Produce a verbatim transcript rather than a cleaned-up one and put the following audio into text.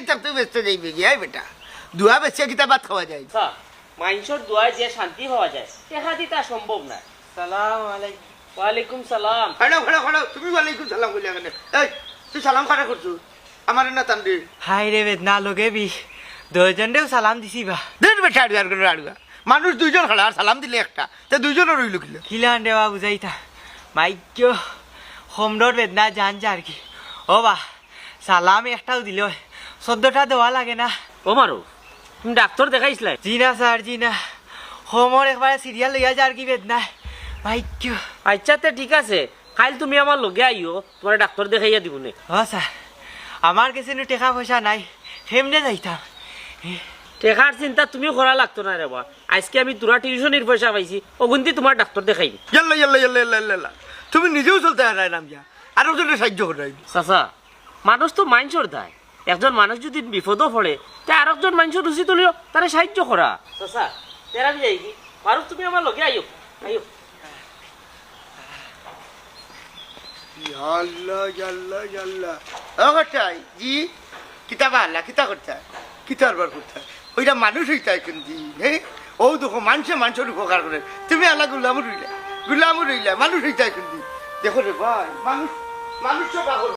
তার তো বেচতে যাইবে গিয়া বেটা। দোয়া বেচিয়া কিতা ভাত খাওয়া যায়? আচ্ছা, মাইনষর দোয়ায় যে শান্তি পাওয়া যায়, টেকা দি তা সম্ভব না। সালাম আলাইকুম। ওয়ালাইকুম সালাম। খাড়ো, খাড়ো, খাড়ো, তুমি ওয়ালাইকুম সালাম কইলে কেনে? এই, তুই সালাম কারে করছস? আমারে না তানরে? হায় রে বেদনা, লগে বি দশজনরেউ সালাম দিছি বা। দেখ বেটা, আড়ুয়া করে আড়ুয়া। মানুষ দুইজন খাড়া আর সালাম দিলে একটা, তে দুইজনও রইল কিলা? কিলান রে বা বুঝাইতা, মাইক্য, কমরর বেদনা জান যার কি। ও বা, সালাম একটাউ দিলে অয়, চোদ্দটা দেওয়া লাগে না। ও মারো, তুমি ডাক্তর দেখাইছলায়? জি না স্যার, জি না, কমর একবারে সিরিয়াল লইয়া যার কি বেদনায়, মাইক্য। আচ্ছা, তে ঠিক আছে, কাইল তুমি আমার লগে আইও, তুমারে ডাক্তর দেখাইয়া দিমুনে। ও স্যার, আমার গেছে নু টেকা পয়সা নাই, কেমনে যাইতাম? টেকার চিন্তা তুমি করা লাগতো না রে বা, আইজকে আমি থুড়া টিউশনির পয়সা পাইছি, অগুন দি তুমার ডাক্তর দেখাইমু। ইয়াল্লা, ইয়াল্লা, ইয়াল্লা, ইয়াল্লা, ইয়াল্লা। তুমি নিজেউ চলতে হারাইলাম যা, আর ওজনে সাহায্য করাই। চাচা, মানুষ তো মাইনষর দায়, একজন মানুষ যদি বিপদো পড়ে, তে আরকজন মাইনষর উচিত অইলো তারে সাহায্য করা। চাচা, তেরা আমি যাই কি? মারুফ, তুমি আমার লগে আইও, আইও। ইয়াল্লা, ইয়াল্লা, ইয়াল্লা। ও কর্তাই, জি, কিতা বালা, কিতা করতা? কিতা আরবার করতা? ওইটা মানুষ অইতা এখন দিন, হে? ও দেখো, মানষে মানষর উপকার করে। তুমি আলা গুলামও রইলা, গুলামও রইলা, মানুষ অইতা এখন দিন। দেখো রে ভাই, মানুষ, মানুষ তো পাগল।